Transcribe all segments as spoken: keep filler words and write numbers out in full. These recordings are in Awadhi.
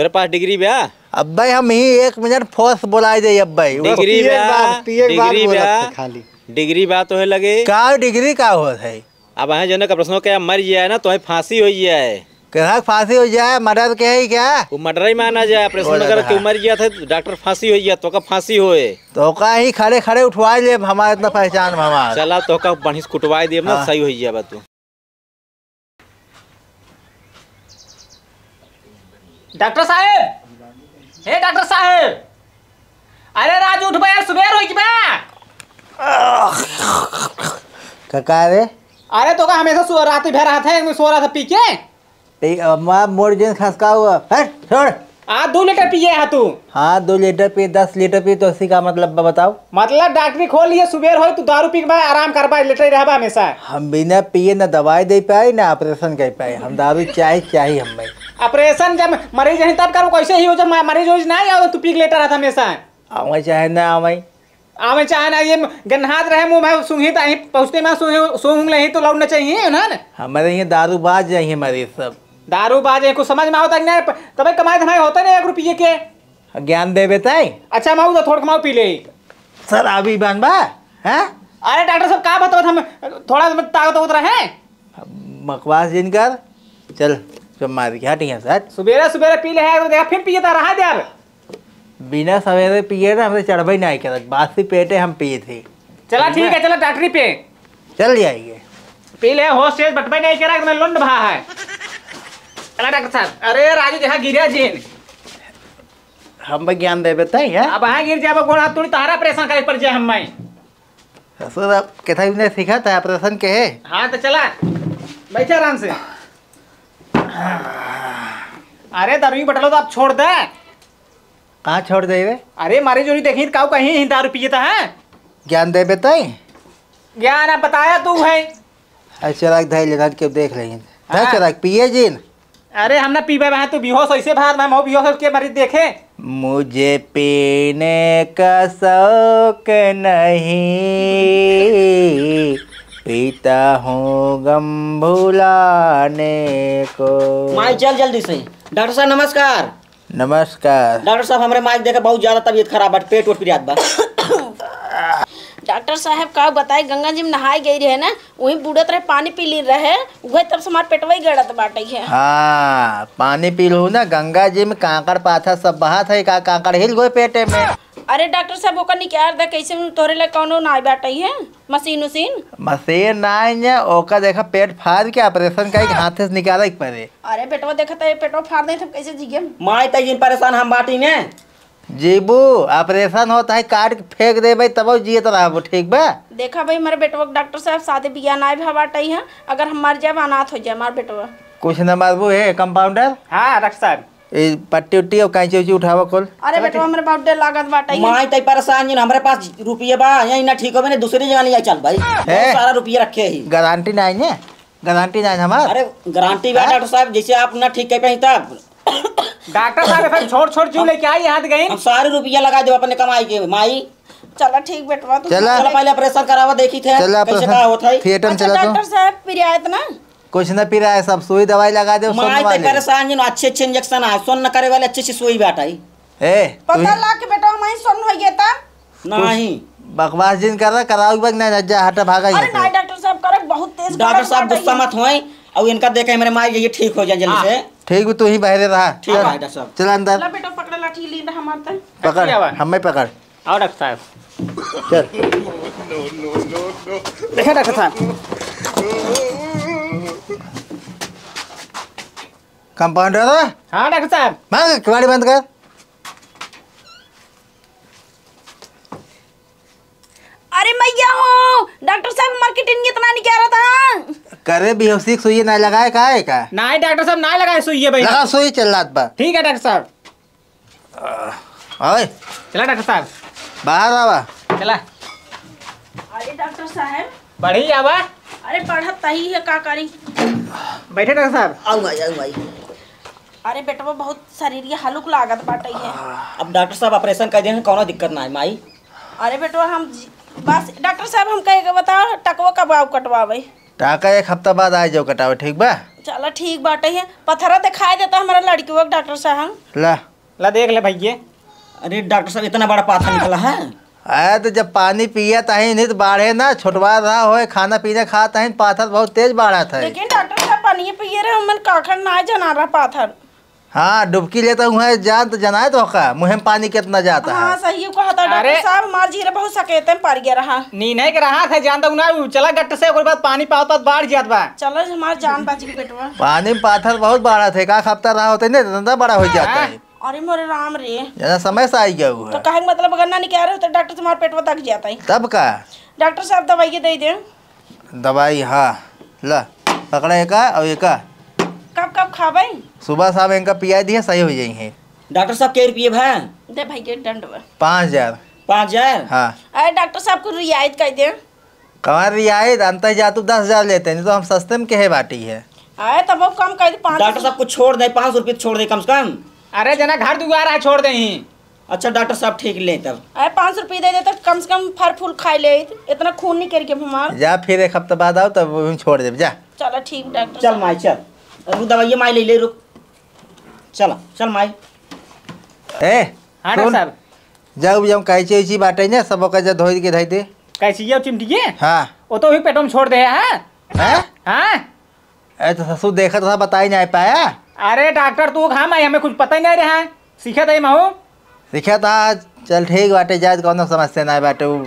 तोरे पास डिग्री बा? अब्बे हम ही एक मिनट फोर्स बोलाइ दे अब्बे। डिग्री पिए के बा, बाद, पिए के बाद डिग्री बोलत बा, है खाली। डिग्री बा तोहे लगे? का डिग्री का होत है? अब अहें जौने का ऑपरेशन के मर जाए ना, तोहे फांसी होइ जाए। केहा फांसी होइ जाए? मर्डर के है क्या? वो मर्डर ही माना जाए, ऑपरेशन बोला अगर था। केहू मर जात है तो डॉक्टर फांसी होइ जाए, तोका फांसी होए। तोका ही खड़े खड़े उठवाइ लेब, हमार इतना पहचान बा हमार। चला तोका बढ़िया से कुटवाइ देब ना, हाँ। सही होइ जाबा तू। डॉक्टर साहेब, हे डॉक्टर साहेब, अरे राजू उठ बे, सुबेर होइ गइ बा। का, का रे? अरे तोका हमेशा सो, रात भर रहत है, मैं सो रहा था पी के। ए, अम्मा, मोर जेन खसका हुआ। हट, छोड़। आ, दो लीटर पिए हा तू। हाँ, दो लीटर पी, दस लीटर पी, तो उसी का मतलब बा, बताओ। मतलब डॉक्टरी खोल लिए, सुबेर होई, तू दारू पी के बा, आराम करबा, लेटे रहबा हमेशा। हम बिना पिए ना दवाई दे पाई, ना ऑपरेशन कर पाई। हम दारू चाही, चाही हमें। ऑपरेशन जब मरीज रही तब करो, कैसे ही हो, जब म-, मरीज उरीज ना आओ, तू पी के लेटा रहता हमेशा। आवे चाहे ना आवे। आवे चाहे ना, ये गन्हात रहे मुँह में सूंघी, ताही पहुँचते में सूंघ, सूंघ लेही तो लौटना चाहिए, है ना? हमारे यहाँ दारूबाज है हमारे सब। दारूबाज है, कुछ समझ में आवता कि नहीं? तबे कमाई धमाई होता नहीं एक रुपये के। ज्ञान देबे ताई? अच्छा, माऊ तो थोड़ कमाओ पी ले। सर, अभी बान बा? हैं? अरे डॉक्टर साहब, का बतावत हम, थोड़ा ताकत होत रहे। बकवास जिन कर, चल, चुप मार के, हट यहाँ से, हट। सुबेरे सुबेरे पी ले है, तो देखा फिर पिए ता रहा दे अब। बिना सवेरे पिए ना, हमसे चढ़बे नहीं करत, बासी पेटे हम पिए थे। चला ठीक है, चला डॉक्टरी पे। चल जाएंगे। पी ले, होश तेज बटबे नहीं करा, एकदम लुंड भा है। चला डॉक्टर साहब, अरे राजू देखा गिरा जिन। हम ज्ञान देबे तई, हैं? अब हाँ गिर जाबो, गोड़ हाथ तोड़ी, तहरा ऑपरेशन करे पड़ जाए हम। ससुर, अब केथा भी नहीं सीखा था ऑपरेशन के है। हाँ, तो चला, बैठे आराम से। अरे, दरुई बटलो तो आप छोड़ दे। कहाँ छोड़ दे रे? अरे, मारे जोरी देखी, काऊ कहीं ही दारू पिए था, हैं? ज्ञान देबे तई? ज्ञान अब बताया तू है। अरे, चला के धैल, धर के देख लेंगे। धर हाँ। चला के पिए जिन। अरे हम ना पीबे बा, तू बेहोश ऐसे बाहर में, मऊ बेहोश के मरीज देखे। मुझे पीने का शौक नहीं, पीता हूँ गम भुलाने को। माई चल जल्दी से। डॉक्टर साहब नमस्कार। नमस्कार। डॉक्टर साहब हमरे माई के देखे बहुत ज्यादा तबीयत खराब बा, पेट वोट पिरात बा। डॉक्टर साहब का बताई, गंगा जी में नहाए गई रहे ना, वहीं बूड़त रहे, पानी पी ली रहे, उहे तब से हमार पेटवा ही गड़त बाटे है। हाँ, पानी पी लू ना, गंगा जी में कांकड़ पाथर सब बहात है, का कांकड़ हिल गए पेटे में। अरे डॉक्टर साहब, ओकर निकाल दे, कैसे में तोरे ले कौनो ना बाटे है, मशीन उशीन? मशीन ना है, ओकर देखा पेट फाड़ के ऑपरेशन का एक हाथे से निकाले के पड़े। अरे बेटवा देखा तो ये पेटवा फाड़ दे, तब कैसे जिए? माई तई जिन परेशान हम बाटी ने। जीबू, ऑपरेशन होता है, काट के फेंक देबे, तब जियत रहबो, ठीक बा? देखा भाई, हमारे बेटवा के डॉक्टर साहब शादी बियाह नाय भा बाटई है, अगर हम मर जाब, अनाथ हो जाए हमार बेटवा। कुछ न मरबू हे कंपाउंडर? हाँ डॉक्टर साहब। ए पट्टी उट्टी और कैंची उची उठावा कुल। अरे बेटवा, हमरे बहुत डर लागत बाटई है। माई तई परेशान जिन, हमरे पास रुपये बा, यहीं ना ठीक होबे ने, दूसरी जगह ले जाए चल भाई। बहुत सारा रुपये रखे ही। गारंटी नाई ने, गारंटी नाई हमार। अरे गारंटी बा डॉक्टर साहब, जैसे आप ना ठीक कर पाई तब। डॉक्टर साहब, ऐसा छोट छोट जीव लेके आई, यहाँ गई। हम सारे रुपया लगा देब अपने कमाई के, माई। चला ठीक बेटवा, तू चला। चला पहले ऑपरेशन करावा, देखी थे चला कैसे ऑपरेशन का होत है। थिएटर में अच्छा, चला तू। डॉक्टर साहब, पिरायत ना? कुछ ना पिराए, सब सुई दवाई लगा देब, सुन्न माई ते वाले। परेशान जिन, अच्छे अच्छे इंजेक्शन आ, सुन्न करे वाले अच्छी अच्छी सुई बाटई। ए, पता तू लाग के बेटवा माई सुन्न हो गया था। नहीं। बकवास जिन कर रहा, कराओ बक नहीं, जा हटा, भागा अरे यहाँ से। नहीं डॉक्टर साहब, करे बहुत तेज डॉक्टर साहब गुस्सा मत होए, और इनका देखे हमारे माई ये ठीक हो जाए जल्दी से। ठीक भी तू ही बहरे रहा। ठीक है डॉक्टर साहब। चल अंदर। ला बेटा पकड़ लाठी ली ना हमार तक। पकड़, हमें पकड़। आओ डॉक्टर साहब। चल। देखा डॉक्टर साहब। कंपाउंडर। हाँ डॉक्टर साहब। मार, किवाड़ी बंद कर। अरे मैया हो, डॉक्टर साहब, हमार किडनी इतना निकाला था। करे बेहोशी के सुई ना लगाए का है का? नहीं डॉक्टर साहब, ना लगाए सुई है भाई। लगा सुई, चल रात बा। ठीक है डॉक्टर साहब। आवे। चला डॉक्टर साहब। बाहर आवा। चला। अरे डॉक्टर साहब। बढ़ी आवा। अरे बढ़त तही है, का करी? बैठे डॉक्टर साहब। आऊ भाई, आऊ भाई। अरे बेटवा, बहुत शरीर ये हलुक लागत बाटे है। अब डॉक्टर साहब ऑपरेशन कर देहन, कौनो दिक्कत ना है माई। अरे बेटवा, हम जी-, बस डॉक्टर साहब, हम कहे के बताओ, टकवा कब आओ कटवावे? टाका एक हफ्ता बाद आ जाओ कटावे, ठीक बा? चला ठीक बाटे है, पथरा दिखाई देता हमारा लड़कियों का डॉक्टर साहब। ला। ला देख ले भैया। अरे डॉक्टर साहब, इतना बड़ा पाथर निकला है? अरे तो जब पानी पिया तही नहीं तो बाढ़े ना, छोटवा रहा होए, खाना पीना खा तही पाथर बहुत तेज बाढ़त है। लेकिन डॉक्टर साहब, पानी पिए रहे, हमन काखर ना जना रहा पाथर। हाँ, डुबकी लेता हुआ जान तो जनाए तो का, मुँह में पानी कितना जाता हाँ, है। सही कहता डॉक्टर अरे। साहब, हमार जीरे बहुत सकेते में पड़ गया रहा। नीने के रहा था, जानता हूँ ना, उ चला गट्ट से, ओकर बाद पानी पावत पावत बाढ़ जात बा। चलो, हमार जान बच गई बेटवा। पानी में पाथर बहुत बाढ़त है, का खपता रहा होते नहीं, इतना बड़ा हो जाता हाँ। है। अरे मोरे राम रे। जना समय से आई गया हुआ तो है। कहे के मतलब अगर ना निकाल रहे हो तो डॉक्टर तुम्हारा पेटवा तक जाता है। तब का? डॉक्टर साहब दवाई दे दे। दवाई, हाँ, ला, पकड़ा एका और एका। कब कब खाबे? सुबह शाम इनका पिया दिए, सही हो जाई है। डॉक्टर साहब, कै रुपये भा? दे भाई, ये डंड बा। पाँच हजार। पाँच हजार? हाँ। अरे डॉक्टर साहब, कुछ रियायत कर दे। कहाँ रियायत? अंत जा तू दस हजार लेते, नहीं तो हम सस्ते में कहे बाटी है। अरे तब वो कम कर दे, पाँच डॉक्टर साहब, कुछ छोड़ दे, पाँच सौ रुपये छोड़ दे कम से कम। अरे जना घर दुआर है, छोड़ दे ही। अच्छा डॉक्टर साहब, ठीक ले तब। अरे पाँच सौ रुपये दे दे तो कम से कम फल फूल खाई ले, इतना खून नहीं करके हमार। जा फिर एक हफ्ता बाद आओ तब वो छोड़ देब, जा। चलो ठीक डॉक्टर चल साहब। माई चल, रुक दवाइया माई ले ले रुक। चल चल माई। ए, हाँ डॉक्टर सुन, साहब। जाओ जाओ कैंची वैची बाटे ना सब ओकर जा धोई के धई दे। कैंची ये चिमटिए? हाँ। वो तो भी पेटों में छोड़ दे है। हैं? हाँ। अरे तो ससुर देखत रहा, बताई नहीं पाया। अरे डॉक्टर तू हम आई, हमें कुछ पता ही नहीं रहा है। सीखा था महू। सीखा था, चल ठीक बाटे, जाए कौनो समस्या नहीं बाटे। उ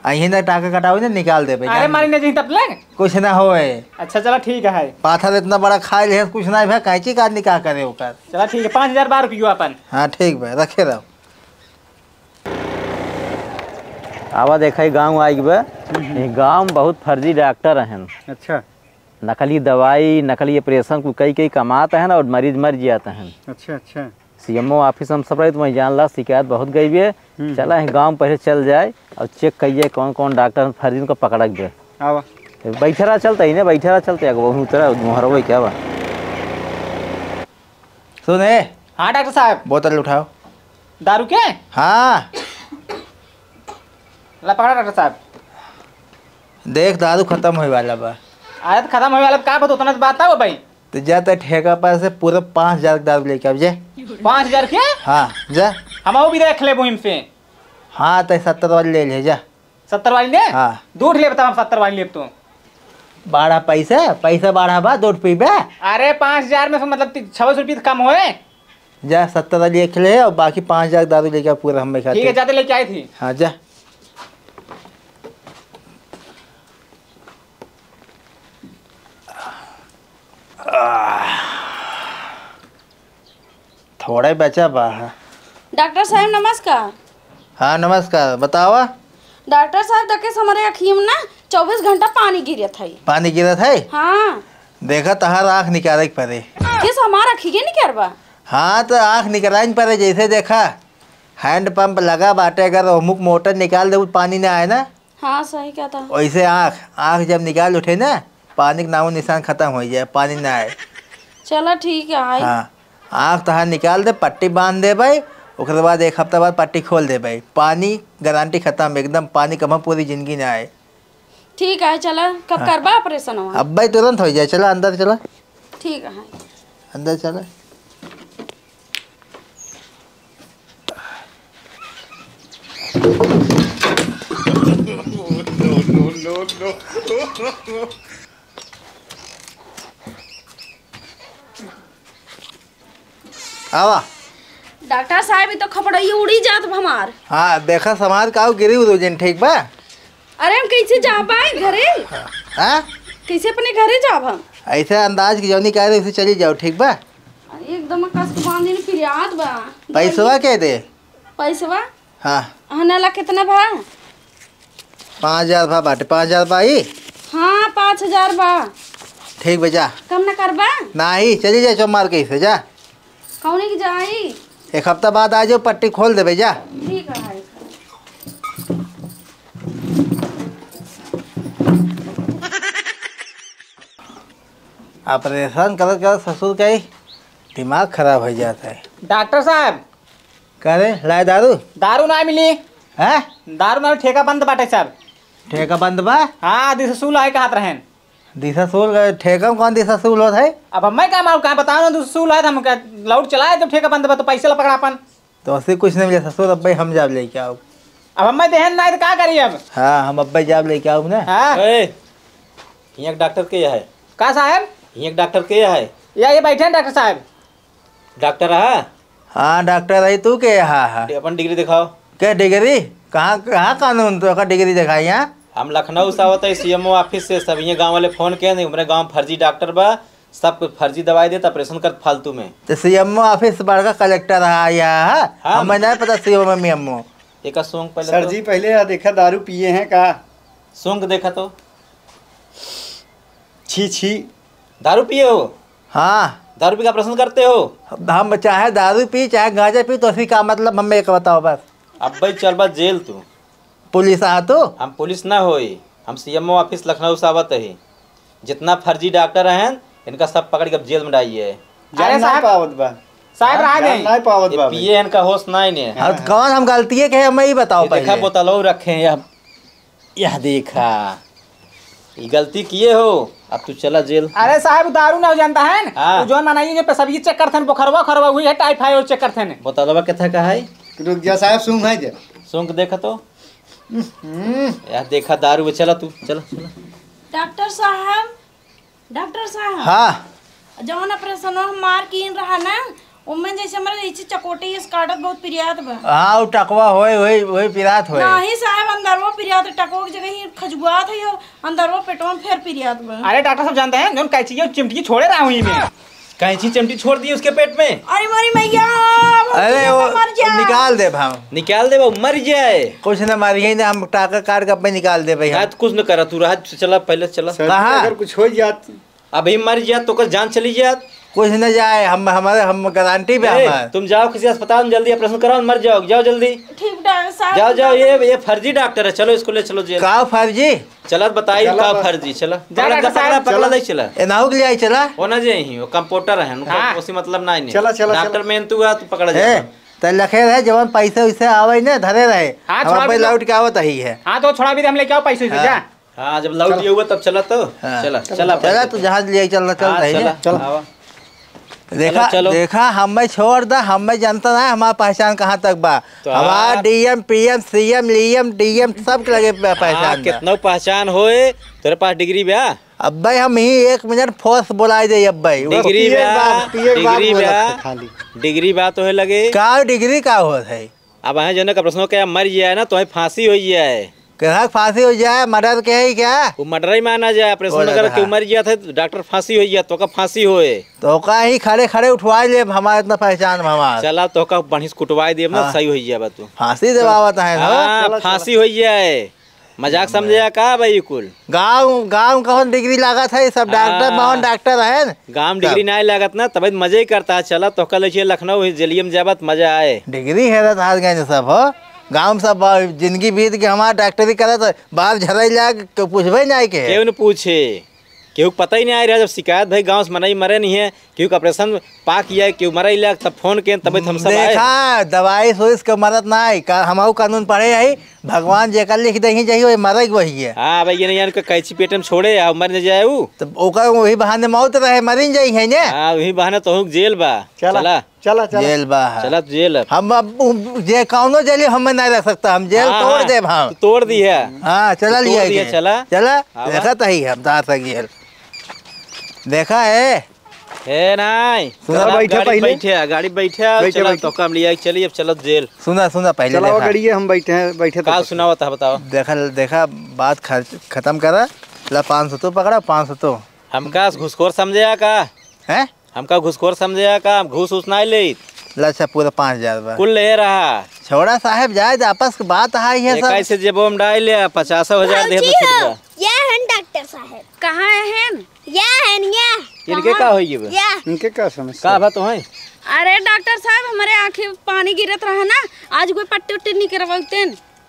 अहीं ना टाका कटाओ ना निकाल देबे, अरे जान मारी दे। नहीं जी तब लग। कुछ ना होए। अच्छा चला ठीक है। पाथर इतना बड़ा खाई ले कुछ नहीं भा, कैंची का निकाह करे ओकर। चला ठीक है, पाँच हजार बार रुपयो अपन। हाँ ठीक बा, रखे रहो। आवा देखा, ई गाँव आइ गए। हम्म, हम्म। ई गाँव में बहुत फर्जी डॉक्टर हन। अच्छा। नकली दवाई, नकली ऑपरेशन कुल कई कई कमात हन और मरीज मर जात हन। अच्छा, अच्छा। सीएमओ ऑफिस हम सब रही तो वहीं जान ला शिकायत बहुत गई बे। हम्म, चला हम्म। ई गाँव पहले चल जाए और चेक कइए कौन कौन डॉक्टर फर्जी को पकड़क बे। आवा। बैठे रहा चलता ही ना, बैठे रहा चलता है, वहीं उतरा मोहरवे क्या बा। सुन ए, हाँ डॉक्टर साहब। बोतल उठाओ। दारू के? हाँ। ला पकड़ा डॉक्टर साहब। देख दारू खत्म होए वाला बा। अरे तो खत्म होए वाला बा, का बात उतना बात था वो भाई? तो जा तो ठेका पर से पूरा पाँच हजार के दारू लेके आव जे। पाँच हजार के? हाँ, जा। हम वो भी देख ले मुहिम से। हाँ, तो सत्तर वाली ले ले जा। सत्तर वाली ले? हाँ। दो ठे ले बताओ, हम सत्तर वाली लेब तो। बारह पैसा, पैसा बारह बा, दो रुपये बा। अरे पाँच हजार में से मतलब ती-, छः सौ रुपये तो कम होए। जा सत्तर वाली एक ले और बाकी पाँच हजार दारू लेके आ पूरा हम खाते। ठीक है, जाते लेके आई थी। हाँ, जा। थोड़ा ही बचा बा। डॉक्टर साहब, नमस्कार। हाँ, नमस्कार, बतावा। डॉक्टर साहब, देखिस, हमारे अखिए में ना चउबीस घंटा पानी गिरत है। पानी गिरत है? हाँ। देखा, तहार आँख निकाले के पड़े। किस हमार अखिए निकरबा? हाँ, तो आँख निकराइन पड़े, जैसे देखा, हैंड पंप लगा बाटे, अगर ओमुक मोटर निकाल दे, पानी ना आए ना, हाँ, सही कहता। वैसे आँख, आँख जब निकाल उठे ना, पानी के नामो निशान खत्म हो जाए, पानी ना आए। चला, ठीक है, आई। हाँ, आँख तहार निकाल दे, पट्टी बांध देबे, ओकरे बाद एक हफ्ता बाद पट्टी खोल देबे। पानी गारंटी खत्म, एकदम पानी कम, पूरी जिंदगी ना आए। ठीक है, चला, कब हाँ। करबा ऑपरेशन? अब भाई तुरंत हो जाए, चला अंदर चला। ठीक है। अंदर चला। आवा। डॉक्टर साहब, ई तो खपड़ैया उड़ी जात बा हमार। हाँ, देखा, समार का गिरी उदो जिन, ठीक बा? अरे, हम कैसे जाब आए घरे? हाँ? कैसे अपने घरे जाब हम? ऐसे अंदाज की जौनी कह रहे, उसे चली जाओ, ठीक बा? अरे, एकदम कस के बांधी ने पिरियात बा। पैसवा के दे? पैसवा? हाँ। हनाला कितना बा? पाँच हजार बा बाटे, पाँच हजार बा ई? हाँ, पाँच हजार बा। ठीक बा, जा। कम ना करबा? नाही, चली जा चौमार के से, जा। कौने की जाई? एक हफ्ता बाद आ जाओ, पट्टी खोल देबे, जा। ठीक है भाई। ऑपरेशन करत करत ससुर का ही दिमाग खराब हो जात है। डॉक्टर साहब। का रे, लाए दारू? दारू ना मिली। हैं? दारू ना, ठेका बंद बाटे साहब। ठेका बंद बा? हाँ, दिस सुल आए कहत रहेन। दिशा सूल का ठेका में कौन दिशा सूल होत है? अब हमें का मालूम, कहाँ बताओ ना, दिशा सूल है, हम का लौट चलाए जब ठेका बंद बा तो पैसा ला पकड़ा अपन। तो ऐसे कुछ नहीं मिले ससुर, अब भाई हम जाब लेके आओ। अब हमें देहन ना तो का करी अब? हाँ, हम अब भाई जाब लेके आओ ना। हाँ। ए, हियाँ के डॉक्टर के है? का साहब? हियाँ के डॉक्टर के है? या ये बैठे हैं डॉक्टर साहब। डॉक्टर है? हाँ, डॉक्टर है, तू के है? हाँ, हाँ। अपन डिग्री दिखाओ। के डिग्री? कहाँ, कहाँ कानून तो का डिग्री दिखाई यहाँ? हम लखनऊ से आवत है, सीएमओ ऑफिस से, सब ये गाँव वाले फोन किए नहीं, हमारे गाँव फर्जी डॉक्टर बा, सब कुछ फर्जी दवाई देता, ऑपरेशन करत फालतू में। तो सीएमओ ऑफिस से बड़का कलेक्टर है यहाँ, हाँ? हाँ। हमें नहीं पता सीएमओ में एमओ। एका सूंघ पहले सर तो। जी, पहले यह देखा, दारू पिए हैं का? सूंघ देखा तो। छी, छी। दारू पिए हो? हाँ। दारू पी के ऑपरेशन करते हो? हम चाहे दारू पी, चाहे गांजा पी, तो असी का मतलब, हमें एक बताओ बस। अब भाई चल बा जेल तू। पुलिस आ तो? हम पुलिस ना होई, हम सीएमओ ऑफिस लखनऊ से आवत ही। जितना फर्जी डॉक्टर हैं, इनका सब पकड़ के अब जेल में डालिए। जान अरे ना साहब, पावत बा। साहब, रहा जान नहीं। ना पावत ये बा भाई। पिए इनका होश ना ही नहीं। हाँ, तो कौन हम गलती है कि हमें ही बताओ ये देखा, पहले। बोतलो रखे हैं, यह, यह देखा, ये गलती किए हो, अब तू चला जेल। अरे साहब, दारू ना हो जानता है ना? हाँ। वो जौन मनाई जो पे सब्जी चेक करते हैं, बोखरवा खरवा हुई है, टाइफाइड चेक करते हैं। बोतलवा के था का है? रुक जा साहब, सूंघ है दे। सूंघ देखा तो। हम्म। यार देखा दारू है, चला तू, चला, चला। डॉक्टर साहब, डॉक्टर साहब। हाँ। जौन ऑपरेशन हम मार कीन रहा ना, ओमे जैसे हमरे इची चकोटी इस काटत बहुत पिरियात बा। हाँ, उ टकवा होए, वही, वही पिरात होए। नहीं साहब, अंदरवा पिरियात, टकवा की जगह ही खजुआत है, और अंदरवा पेटवा में फेर पिरियात बा। अरे डॉक्टर साहब जानते हैं, जौन कैंची और चिमटी छोड़े रहा हूँ मैं। कैंची चिमटी छोड़ दी उसके पेट में। अरे मोरी मैया, अरे वो मर जा। निकाल दे भाव। निकाल दे भाव, मर जाए। कुछ ना मारिए ना, हम टाका काट के अपने निकाल दे भाई। ना तो कुछ न करा, तू रहा, चला पहले चला। सर, कहाँ? अगर कुछ हो जात। अभी मर जात तो ओकर जान चली जात। कुछ न जाए, हम, हमारे, हम गारंटी पे ए, हमारे। तुम जाओ किसी अस्पताल में जल्दी ऑपरेशन कराओ, मर जाओ, जाओ जल्दी। ठीक डॉक्टर साहब, जाओ, जाओ, ये, ये फर्जी डॉक्टर है, चलो इसको ले चलो जेल। का फर्जी? चला बताई चला का बस। फर्जी, चला। जा पकड़ा, डॉक्टर साहब। पकड़ा, पकड़ा चला। ले चला। ए, नाहू के लिए आई चला। वो ना जे ही, वो कंपाउंडर है, उनको हाँ। उसी मतलब ना ही नहीं। चला, चला, डॉक्टर चला। में तू आ, तू पकड़ा ए, जा। त लखे रहे, जवन पैसे वैसे आवे ने, धरे रहे। हाँ, हम छोड़ा पे भी दो। लौट के आवत ही है। हाँ, तो छोड़ा भी दे, हम लेके आओ पैसे वैसे, हाँ। जा। हाँ, जब लौट चला। ये हुआ तब चला तो। हाँ। चला, चला, चला, चला। तू जहाज ले चल, चल हाँ, रही चला, है। चला। आवा। देखा, चलो, चलो। देखा, हमें छोड़ दा, हमें जनता ना है, हमार पहचान कहाँ तक बा। तो हमार हाँ। डीएम, पीएम, सीएम, लीएम, डीएम, सब के लगे पे-, हाँ, पहचान बा। कितना पहचान होए, तेरे पास डिग्री बा? अब भाई हम ही एक मिनट फोर्स बुलाए दे अब भाई। वो डिग्री पिए के बा, बाद, पिए के बाद डिग्री बोलत बा। है खाली। डिग्री बा तो है लगे। का डिग्री का होत है? अब है जने का प्रश्न क्या मर जाए ना, तो है फांसी हो जाए। केहू के फांसी हो जाए, मर्डर के है क्या? वो मर्डर ही माना जाए, ऑपरेशन बोला अगर था। केहू मर गया था, तो डॉक्टर फांसी हो गया, तो का फांसी होए। तो का ही खड़े खड़े उठवाए लेब, हमार इतना पहचान बा हमार। चला, तो का बढ़िया से कुटवाए देब ना, हाँ। सही हो जाए तू। फांसी देवावत है ना? हाँ, चला, चला। फांसी हो जाए। मजाक समझे का भाई कुल? गाँव, गाँव कौन डिग्री लागत है, सब डॉक्टर, हाँ। मावन डॉक्टर है। गाँव सब। डिग्री नहीं लागत ना, तब मजे ही करता है। चला, तो कल लखनऊ जेलियम जाबत मजा आए। डिग्री है तो हाथ गए सब हो। गाँव में सब बा-, जिंदगी बीत के हमार डॉक्टरी करत, बाप झरई लाग, केहू पूछबे नहीं के। केहू न पूछे, केहू के पता ही नहीं आए रहा। जब शिकायत भाई गाँव से मनई मरे नहीं है, केहू के ऑपरेशन पाक जाए, केहू मरे लाग, तब फोन के, तब हम सब आए। देखा, दवाई सोइस के मरत ना आई, का हमहू कानून पढ़े आई, भगवान जेकर लिख दही जाही, वही मरे के वही है। हाँ, भाई, ये नहीं यार, कैंची पेट में छोड़े, आ, मर न जाए ऊ। तो ओकर वही बहाने मौत रहे, मर ही जाई है ने। हाँ, वही बहाने तो जेल बा। चला। चला। चला, चला। जेल बा है। चला, जेल अब। हम अब उ-, जे कौनो जेल हमें नहीं रख सकता, हम जेल हाँ, तोड़ हाँ, देब हम। तू तोड़ दी है। हाँ, चला तू तोड़ लिया दी है, के। चला। चला, आवा। देखत ही हम तार से जेल। देखा है? है नहीं। सुना, चला, बैठे गाड़ी पहले। बैठे, गाड़ी बैठे, बैठे, चला, बैठे। तो काम लिया, चलिए, अब चलो जेल। सुना, सुना, पहले चला, वो देखा। गाड़िए हम बैठे हैं, बैठे तो का बैठे। सुनावत है, बताओ। देखा, देखा, बात खर्च, खत्म करा। ला, पाँच सौ तो पकड़ा, पाँच सौ तो। हमका घुसखोर समझे या का? हैं? हमका घुसखोर समझे या का? हम घूस उस नाई लेइत। ला अच्छा, पूरा पाँच हजार बा। कुल ले रहा। छोड़ा साहब, जाए दे, आपस के बात है ये सब। इक्कीस से जेबो में डाल ले, पचास हजार दे तो भौजी छूट हो, बा। ये हैं डॉक्टर साहब। कहाँ हैं? ये हैं, ये। इनके कहाँ? का होई बा? ये। इनके का समस्या? का बा तो है? अरे डॉक्टर साहब, हमारे आँखी पानी गिरत रहा ना, आज कोई पट्टी उट्टी नहीं करवाते।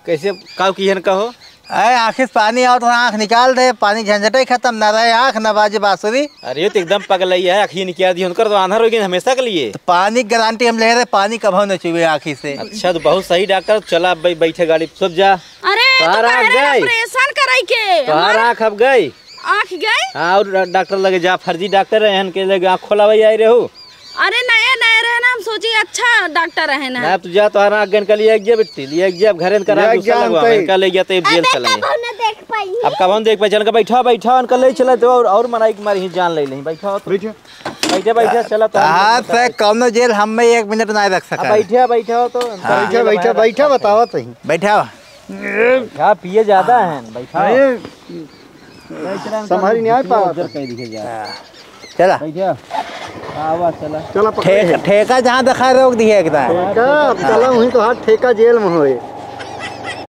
कैसे, काव किहन कहो? अरे, आँखी से पानी आवत रहा, आँख निकाल दे, पानी झंझटे खत्म, ना रहे आँख, ना बाजे बाँसुरी। अरे, ये तो एकदम पगलई है, आँखी निकाल दी, उनकर तो आंधर हो गई हमेशा के लिए। तो पानी गारंटी हम ले रहे, पानी कभो न चुए आँखी से। अच्छा, तो बहुत सही डॉक्टर, चला अब बै-, बैठे गाड़ी, सब जा। अरे, तोहार तू कह आँख रहे गई। ऑपरेशन कराई के? तोहार हमार आँख अब गई। आँख गए? हाँ, और डा-, डॉक्टर लगे जा, फर्जी डॉक्टर है, इनके लगे आँख खोलावे आई रहे हो। अरे नए नए रहे ना, हम सोची अच्छा डॉक्टर है ना। ना, तू जा, तोहरा आँख गन का लिए एक जे बिट्टी, लिए एक जे, अब घरे इनका ले रात गया दूसरा लगवा, इनका ले गया तो अब जेल चला गया। कबहू न देख पाई। अब कबहू देख पाई, चल के बैठा, बैठा, इनका ले चला तो और, और मनाई के मारी ही जान ले लें, बैठा हो तो। बैठा। बैठे, बैठे, चला तो। हाँ, से कौनो जेल हम में एक मिनट ना रख अब सका। बैठे, बैठे हो तो। हाँ। बैठा, बैठा, बैठा, बतावा तो ही। बैठा। बैठा, पिए ज्यादा है, बैठा। अरे, संभारी नहीं आ पावा उधर तो। कहीं दिखे जा। हाँ। चला। बैठा। आवा, चला। चला, पकड़ ठेका, ले। ठेका जहाँ दिखा रोक दिए एकदम। ठेका, अब चला वहीं तो हाथ ठेका जेल में होए।